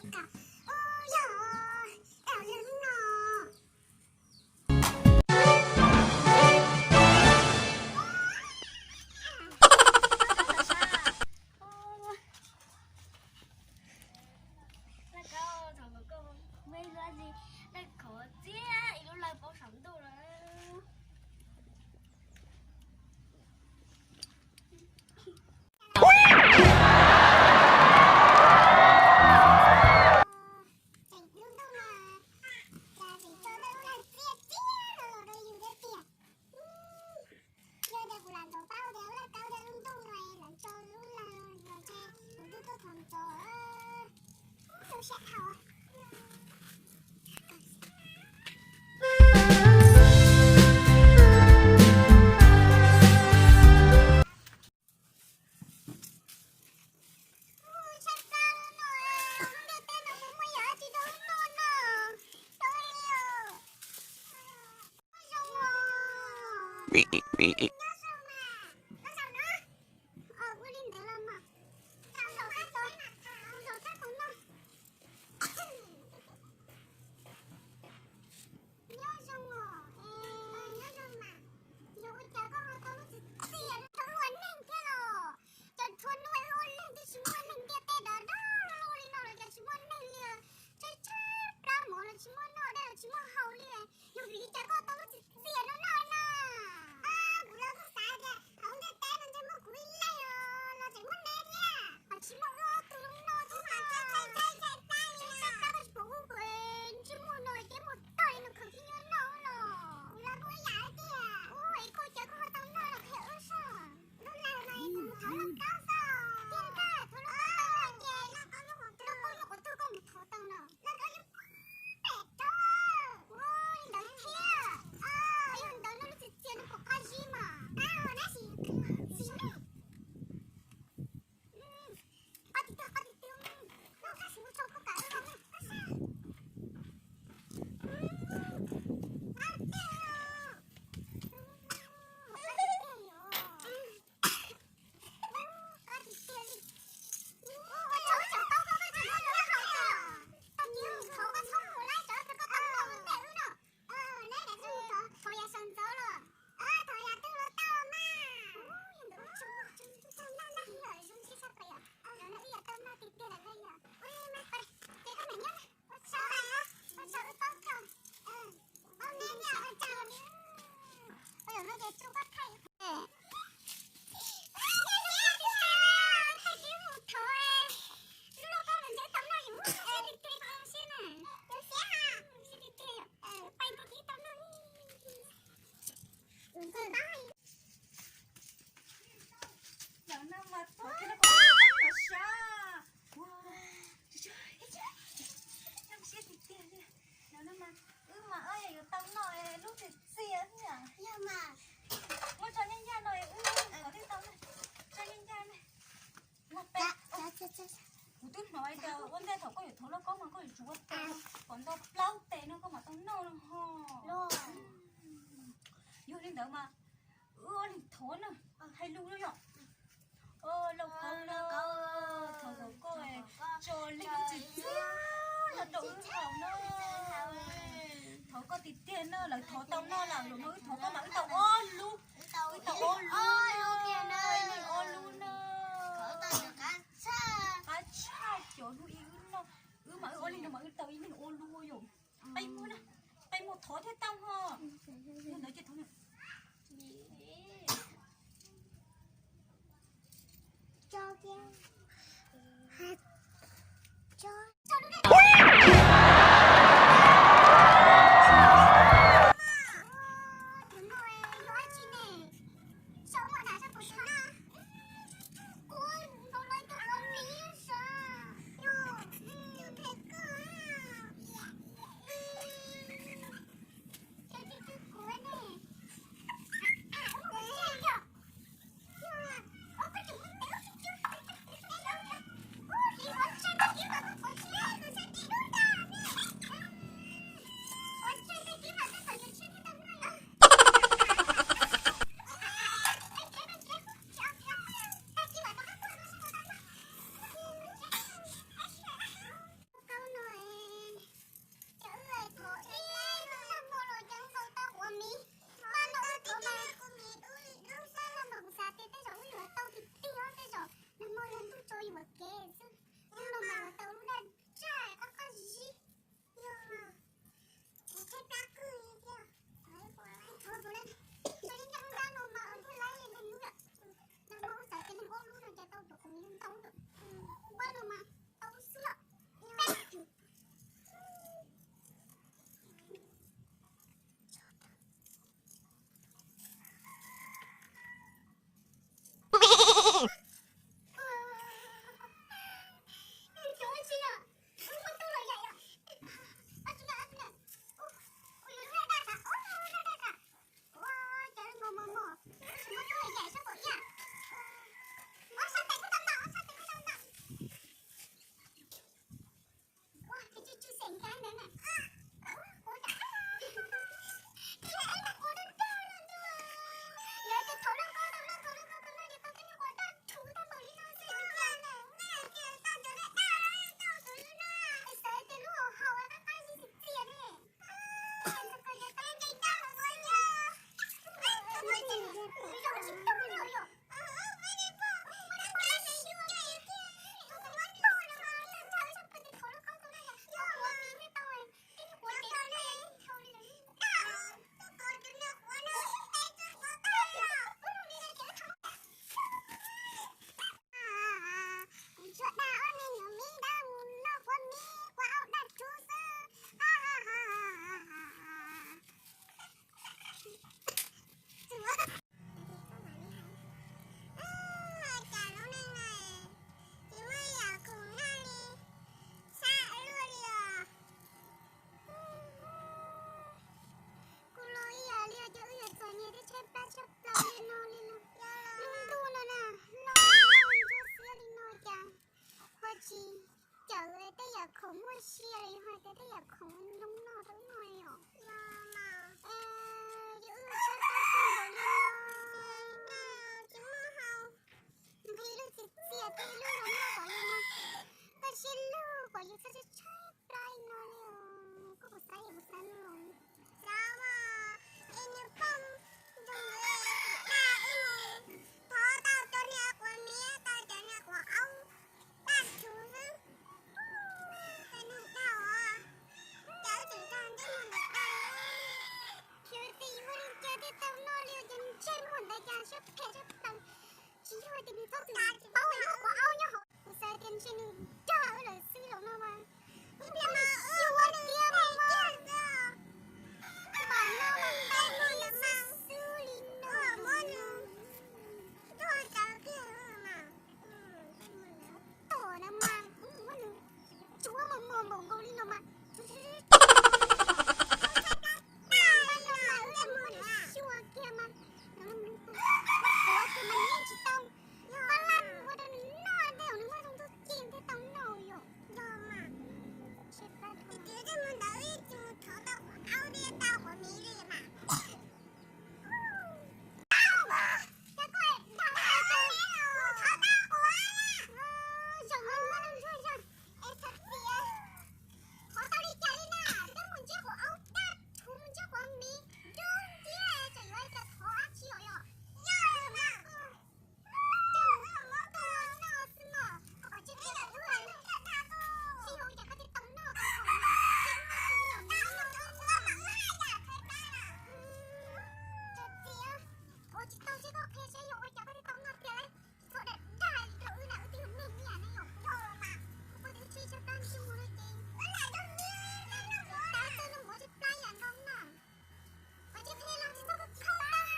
Ua yog, ua yog no. Laj kab thaum kawg koj muaj ib lub dab tsi, laj khov txiab ib lub lawg poob saum ntuj lawm. Tseem lub ntuj no, cas tseem tso lub lawg txiab txiab no los rau yus thiab tiag. Yog tias kuv lam ntaus paub tias laj kab tias lub ntuj no es lam tso lub lawg los ntshe kuv twb tuaj txog ntxov. Txaus siab dhau. Nyob zoo os, nyob zoo mas, yog ua cas koj ho tau lub txiv txiaj no rau ua neeg thiab los? Cov txhua hnub ua neeg twb tsis muaj neeg ntiaj teb dov dov li no los cov tsis muaj neeg li, tshaib tshaib plab mov los tsis muaj noj, dej los tsis muaj haus li. Yog vim li cas koj tau lub txiv txiaj no noj na? Kuv los kuj xav tias hauv ntiaj teb no ntshe muaj kuv ib leeg los tseem muaj neb thiab. Ho tsis muaj wb ob tug zoo no xwb mas. Tshaib tshaib plab, tshaib plab koj tsis pom wb ntsej muag no ces muag toj li no khaws tib nyuag noj los. Kuv los kuj ib yam tiag. Ua es koj cas koj ho tau noj los qhia wb saib. Lub lawg no es kuv thov lauj kaub xwb. Tiag ntag, thov lauj kaub tau noj ces lauj kaub nyuam qhuav tuaj koj mus thov tau no. Lauj kaub yeej pem rau. Ua li ntawd thiab. Yog ntawd no lub txiv txiaj no puas qab zib mas? Qab tab sis txiv ne. Qab tiag tiag, qab tiag tiag. Noj qab sis muab tso koj kav los ne. Qab tiag tiag. Ntawm no mas thov kiag no kom tau noj sab. Ua, zoo siab tiag tiag li. Ntawm no mas wb mas yuav tau noj lub txiv txiaj thiab. Yog mas. Muab tso ncaj ncaj no wb kom thiaj tau na. Tso ncaj ncaj na. Noj peb. Kuv twb hnov hais tias ua ntej thaum koj yuav thov lauj kaub mas koj yuav tsum ua tes kom ntau plaub tes no koj mam tau noj no ho. Yog li ntawd mas wb ob leeg thov na, hais lus no yom. Lauj kaub, lauj kaub, thov kom koj tso lub txiv txiaj los rau wb haus na. Thov koj tiag tiag na, lawv thov tau noj lawm los no wb thov koj mas wb tau ob lub, wb tau ob lub, ob lub na. Qab tshaj cov hnub ib wb noj, wb mas wb ob leeg no mas wb tau ib leeg ob lub yom. Peb muab na, peb muab thov thiaj tau ho. Yog ntawd ces thov na. Ntau, npaj no mas tau xwb. Kuv tshuav tag ob niag nyuam mib dab mus noj quav mib quav aub daj rhuv xwb. Cas lub neej no tsis muaj yam khoom noj li, sab luaj li os. Kuv los ib yam li os, ces wb yuav txom nyem thiab tshaib plab tshaj plaws li no li los. Lub ntuj no na, los ntsuab xiab li no cas ho tsis cawm tej yam khoom muaj sia li, ho tias tej yam khoom zoo noj rau noj li os. Ces wb tshaib plab tshaj plaws li no. Nqhis lub txias txias thiab lub los noj kom li no. Koj siab lug kom yus txhob tshaib tshaib plab li no li os. Koj puas xav yus puas xav lug? Xav mas, es nws pom nrog nws dag ib mus, thov tau cov niag quav miab, tau cov niag quav aub daj rhuv xwb. Cov niag dag os, cas wb tseem nrog ntsej muag ntawd dag li. Xyov tias yus ua li cas thiaj tau noj li, ces ntsej muag ntawd cas siab phem siab plaws. Tsis yog tias nws txhob txwm paub yus quav aub nyob hauv, kuv xav tias ntshe nws dag wb lawm xwb los no mas. Ib pliag mas xyuas tiag mas, pam no mas ntais li xwb li no. Tom no mas kuv muab nws tsuav mos mos npaum nkaus li no mas. Mas no mas wb muab nws xyuas kiag mas, nws tus quav kiag mas nws yeej tsis tau. Pab laj ua rau nws noj, tej zaum nws muaj zoo ntuj ci thiaj tau noj yom. Yog mas. Ib pliag mus ntawd wb tsis mus thov tau quav aub thiab tau quav miv li mas. Ua tsis tau seb koj qhia seb yog ua cas koj thiaj tau noj tiag lauj. Txhob dag dag li rau wb na, wb twb yog neeg ib yam ne yom. Yog los mas, koj puas tau tshaib tshaib plab ntsej muag no ces, tas txog noj quav tshaib plab ib yam nkaus na. Koj tsis qhia los tsis txhob koj qhia tau na.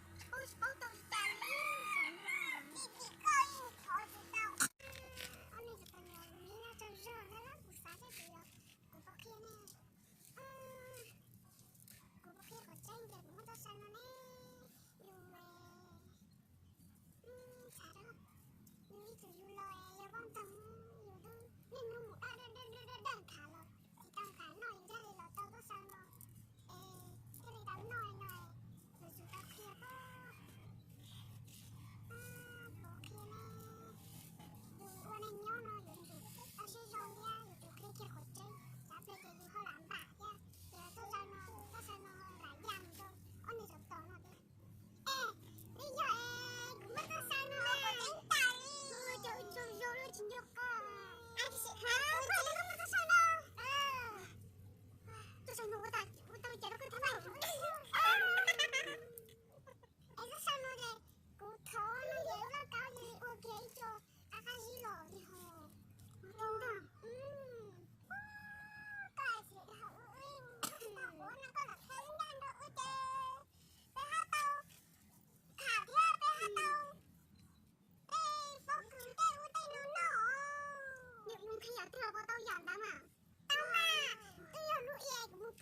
Tsis paub tsis paub tau li cas li. Ob niag tseem tus nyuam miv no tsaug zog na, kuv xav seb puas yog kuv puas qhia ne. Kuv puas qhia qhov tseeb tias kuv muab txoj saw no ne, yus xav rau yus ib txwm yus los yog vaj ntxoog, yus twb niaj hnub mus daj daj daj daj daj khav los tsis tau khav noj li, ncaj li los tau txoj saw no es thiaj li tau noj li no. Yuav tsum tau qhia pob, puas qhia ne? Yus ua neej nyob no yuav tsum tau siab zoo thiab yuav tsum qhia kiag qhov tseeb, tsam pliag ces yus ho lam npam thiab, ces txoj saw no, txoj saw no lam ya mus rau ob niag zaum tod no thiab. Es, twb yog es kuv muab txoj saw no, kuv tsaug zog lub tsis nco qab. Koj muab txoj saw no, txoj saw no ua tau cas rau koj thiab? Es txoj saw no ces kuv thov no ces lub laj kab ces ua kiag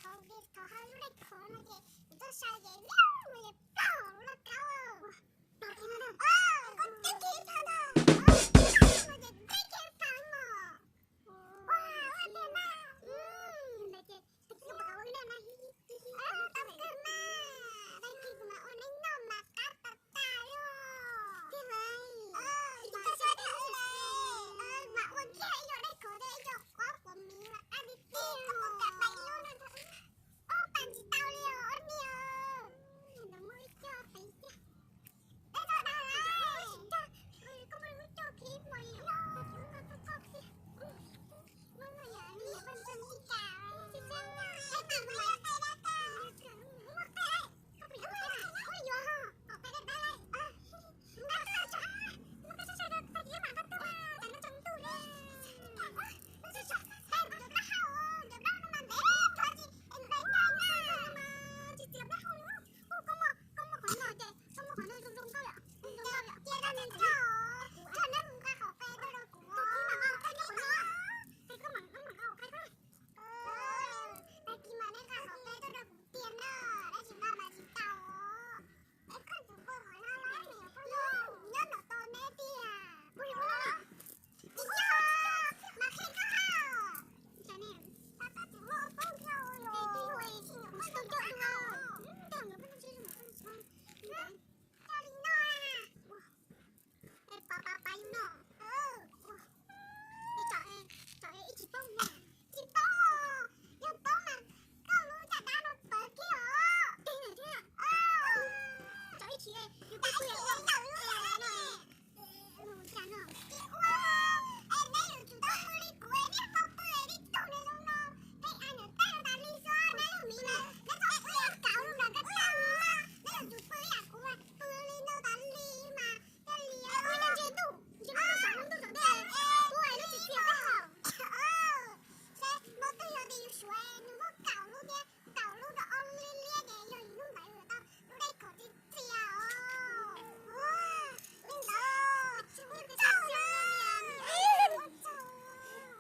Thaum, thaum hau lub dej khov no ces kuv tuaj saib ces liab no ces plaub lub laj kaub. Koj tib kiv thaum ntag, no ces tib kiv thaum no. Ua, ua tiag mas. Ntawd ces tag kis mas ua neej mas, tag kis mas ua neej noj mas qab tas tas li. Tiag mas. Mas ua kiag ib co dej khov thiab ib co quav quav miv mas qab tiag tiag. Ob pas tsis tau li os ob niam. Ntawd muaj ib co pem tiag. Dej txog dag lawm. Koj muaj lub coj khib mos li os, koj tsis muaj koj txoj coj khib. Ua, koj muaj, koj muaj qhov no ces koj muaj qhov no zoo zoo nkauj yom, zoo nkauj yom. Cia rau nws tso, tso neb mus nqa qhov qe tuaj rau kuv. Tag kis mas nqa qhov qe tuaj. Tag kis mas neb nqa qhov qe tuaj rau kuv tiag na, dab tsi nqa mas tsis tau. Es koj tus poj qhov no los nyob no tos neb tiag. Tsis yog, mas qhia koj. Tab tab tsis muaj poj nrog los. Tsis tau coj dua. Coj li no. Es pab pab pab yus no. Es tsam, tsam ib tsis paub no. Tsis paub, yog paub mas koj lub caj dab no pawv kiag os. Teg thiab. Tsam ib tsis yus pw pw ntawm lub no. Ua, es neb yuav tsum tau pw li kuv, neb tau pw li tug nws zoo no. Pheej ai niam tais tas li xwb, neb yog miv na, neb txhob pw li kauv lub nram kab tag li na. Neb yuav tsum pw ib yam kuv, pw li no tas li mas. Ua ntsia ntuj, ntsia ntuj saum ntuj saum dej, ua lub txiv txias peb haus. Seb muaj twg yog tias yus suav nws muab kaum lub thiab, kaum lub rau ob lub liab liab ces yog yus lub ntawd yuav tau lub dej khov txias txias os. Li ntawd,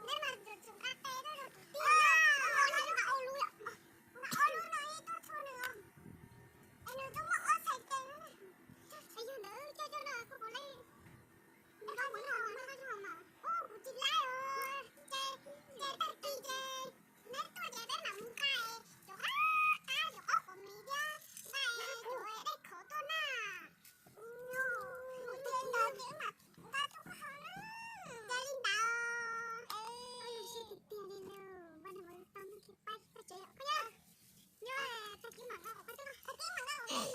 neb mas yuav tsum nqa qe rau rau kuv tiag. Neb mas nqa ob lub, nqa ob lub no ib tug txhua nws. Es nws twb muaj ob txhais tes na. Es yog ntawd coj coj no kuv puas leej. Es koj puas noj, noj koj coj mas. Ub, kuv tsis laib os. Ces, ces tag kis ces neb tuaj ces peb mam mus nqa cov qab, cov qab qhuav miv thiab nqa cov dej khov tuaj na. Kuv ces ntawd ces mam nqa tuaj koj haus na. Ces li ntawd. Tiag tiag li lawm, npaj nws mus tau noj kev pab koj tsev yom, koj nyob. Nyob, tag kis mam nqa qhov qe tuaj, tag kis mam nqa qhov qe tuaj koj na.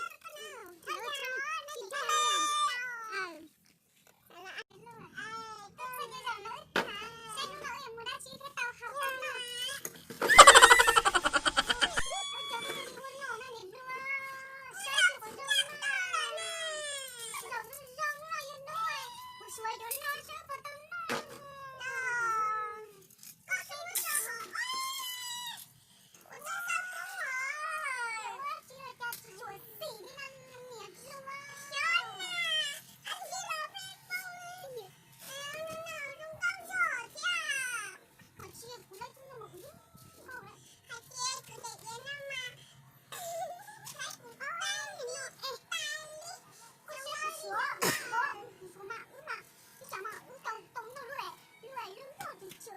Ib tsam mas wb tau tau noj lub, lub, lub noj tsis tsw,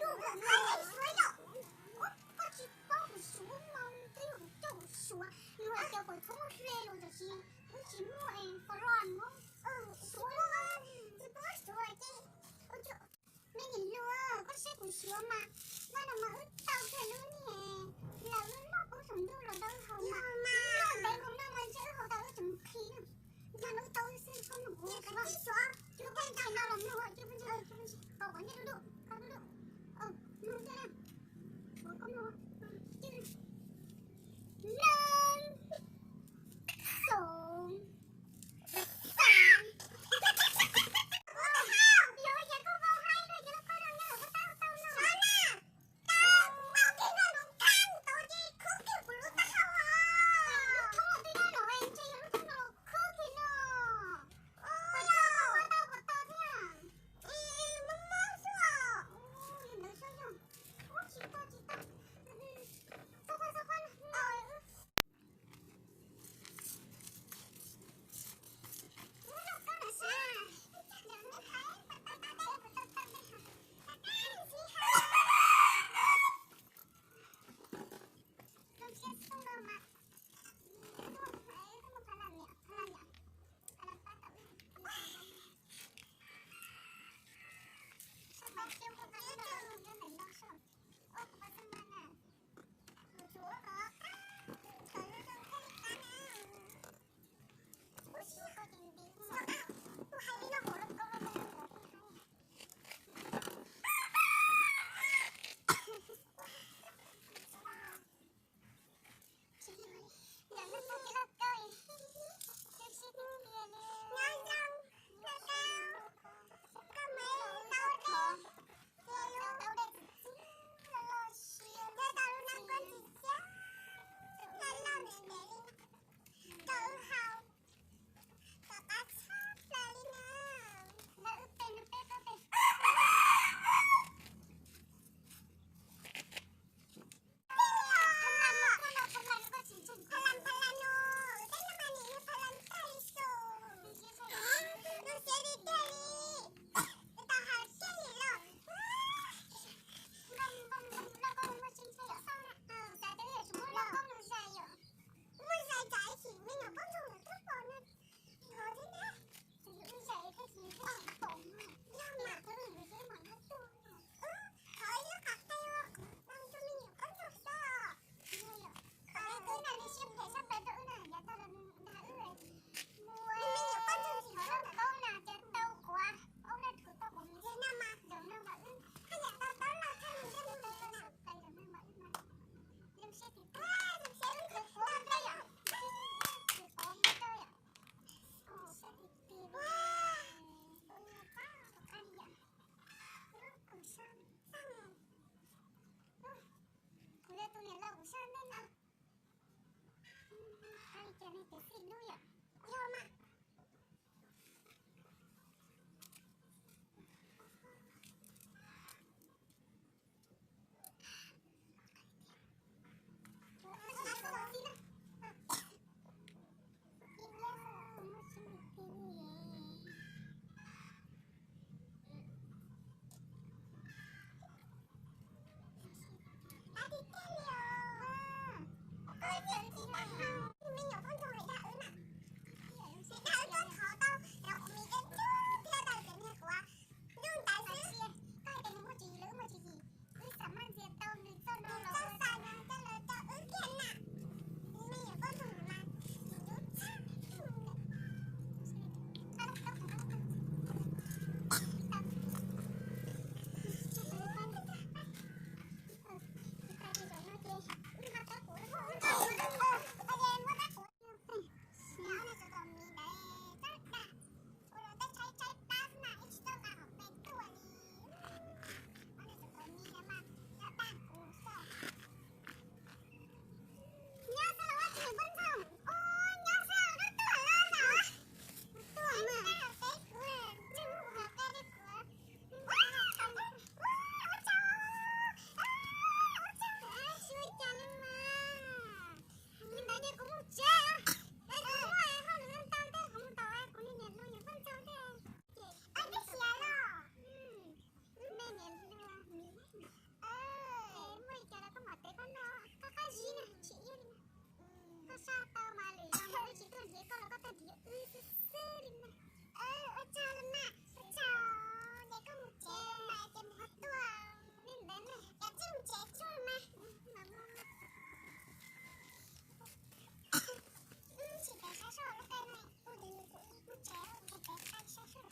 lub, lub, lub, lub, koj tsis paub kuv suav mas twb yog kuv coj kuv suav, yus hais tias kom txhob muaj hle los tam sis wb tsis muaj es pos los no, suav los tsis paub suav ces, me niam hluas, koj saib kuv suav mas, npaj no mas wb tau kiag lub niag, lawv lub noj poob saum ntuj los rau wb haus mas, ntev nkaus no mas ntshe wb haus tau wb tseem qhi na. Ntshe wb tau xwb, koj mloog kuv suav, koj ntshe no los mloog, koj ntshe, koj ntshe, koj ntshe, koj ntshe, koj ntshe, koj ntshe, Leej, xoom, xaam. Muaj li cas los koj mam tev koj noj, koj qab zib na, tsis iab li na. Koj sab tau mas lwm zaus wb tsis tuaj nrhiav koj los koj tuaj nrhiav wb xwb xwb li na. Ua tsaug los mas, ua tsaug, ces koj mus tsev mas ces mus qhov tuaj li ntawd na, ces txij mus tsev tsuag mas. Wb tsis tev sab soj lub qe no, ua tus nws kuv mus tsev, tsis tev qe sab soj.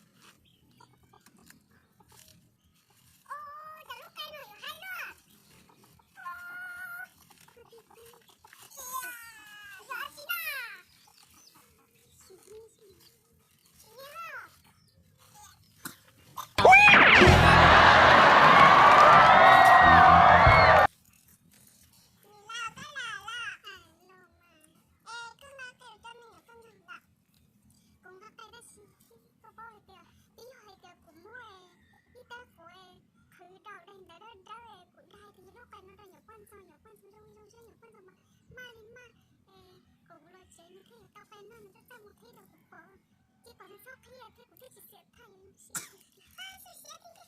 Cov lub qe no yuav haib luaj. Yog dab tsi na? Nws lam tab lam lam. Es koj nqa qe coj me nyuam poj ntxoog ntawm. Kuv nqa qe tab sis koj paub hais tias twb yog hais tias kuv muab ib tab kuv qhwv rau daim ntawv dawb dawb es kuv daig tias yog lub qe no rau nyuam poj ntxoog, nyuam poj ntxoog zoo zoo siab, nyuam poj ntxoog mas maj li maj. Es kuv los tsev nws thiaj yuav tau qe no, nws txaj txaj muag thiab rau kuv pom. Ces kom nws txhob qhia thiab kuv thiaj tsis xiam thaij li sis.